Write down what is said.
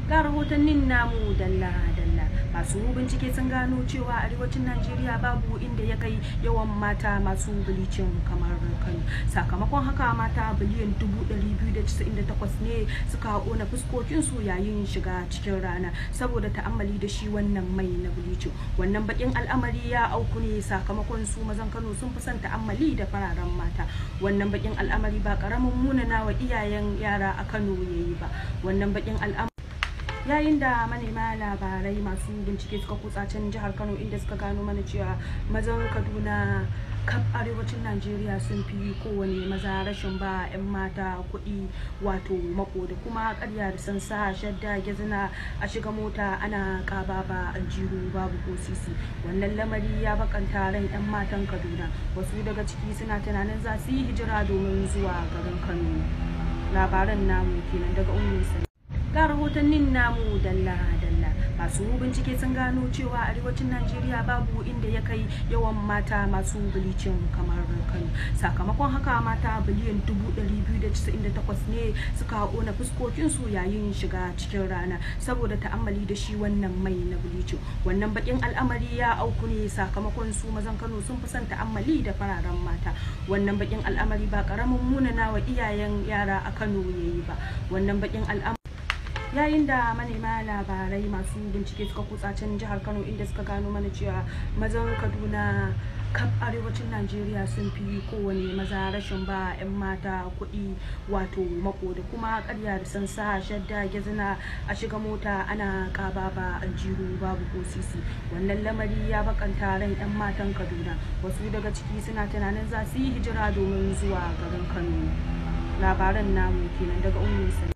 Ga rahotannin namu dalla-dalla. Masu bincike sun gano cewa arewacin Najeriya babu inda ya kai yawan mata masu bilicin kamar Kano. Sakamakon haka mata biliyan 298 ne suka kona fuskokinsu yayin shiga cikin rana saboda ta'ammali da shi wannan mai na bilicin. Wannan bakin al'amari ya auku ne sakamakon su mazan Kano sun fi son ta'ammali da fararen mata. Wannan bakin al'amari ba karamin munana wa iyayen yara a Kano yayi ba. Wannan bakin al'amari yayin da manema labarai masu bincike suka kutsa can jihar Kano, inda suka gano mana cewa mazan Kaduna kaf arewacin Najeriya sun fi kowane maza rashin ba 'yan mata kuɗi, wato mako da kuma ƙarya da sansa shadda gezina a shiga mota ana ƙaba ba aljihu babu ko sisi. Wannan lamari ya bakanta ran 'yan matan Kaduna, wasu daga ciki suna tunanin za su yi hijira domin zuwa garin Kano. Labaran namu kenan daga Ummi. Ga rahotannin namu dalla-dalla. Masu bincike sun gano cewa arewacin Najeriya babu inda ya kai yawan mata masu bilicin kamar Kano. Sakamakon haka mata biliyan 298 ne suka kona fuskokinsu yayin shiga cikin rana saboda ta'ammali da shi wannan mai na bilicin. Wannan bakin al'amari ya auku ne sakamakon su mazan Kano sun fi son ta'ammali da fararen mata. Wannan bakin al'amari ba karamin munana wa iyayen yara a Kano yayi ba. Wannan bakin al'amari yayin da manema labarai masu bincike suka kutsa can jihar Kano, inda suka gano mana cewa mazan Kaduna kaf arewacin Najeriya sun fi kowane maza rashin ba 'yan mata kuɗi, wato mako da kuma ƙarya da sansa shadda gezina a shiga mota ana ƙaba ba aljihu babu ko sisi. Wannan lamari ya bakanta ran 'yan matan Kaduna, wasu daga ciki suna tunanin za su yi hijira domin zuwa garin Kano. Labaran namu kenan daga Ummi.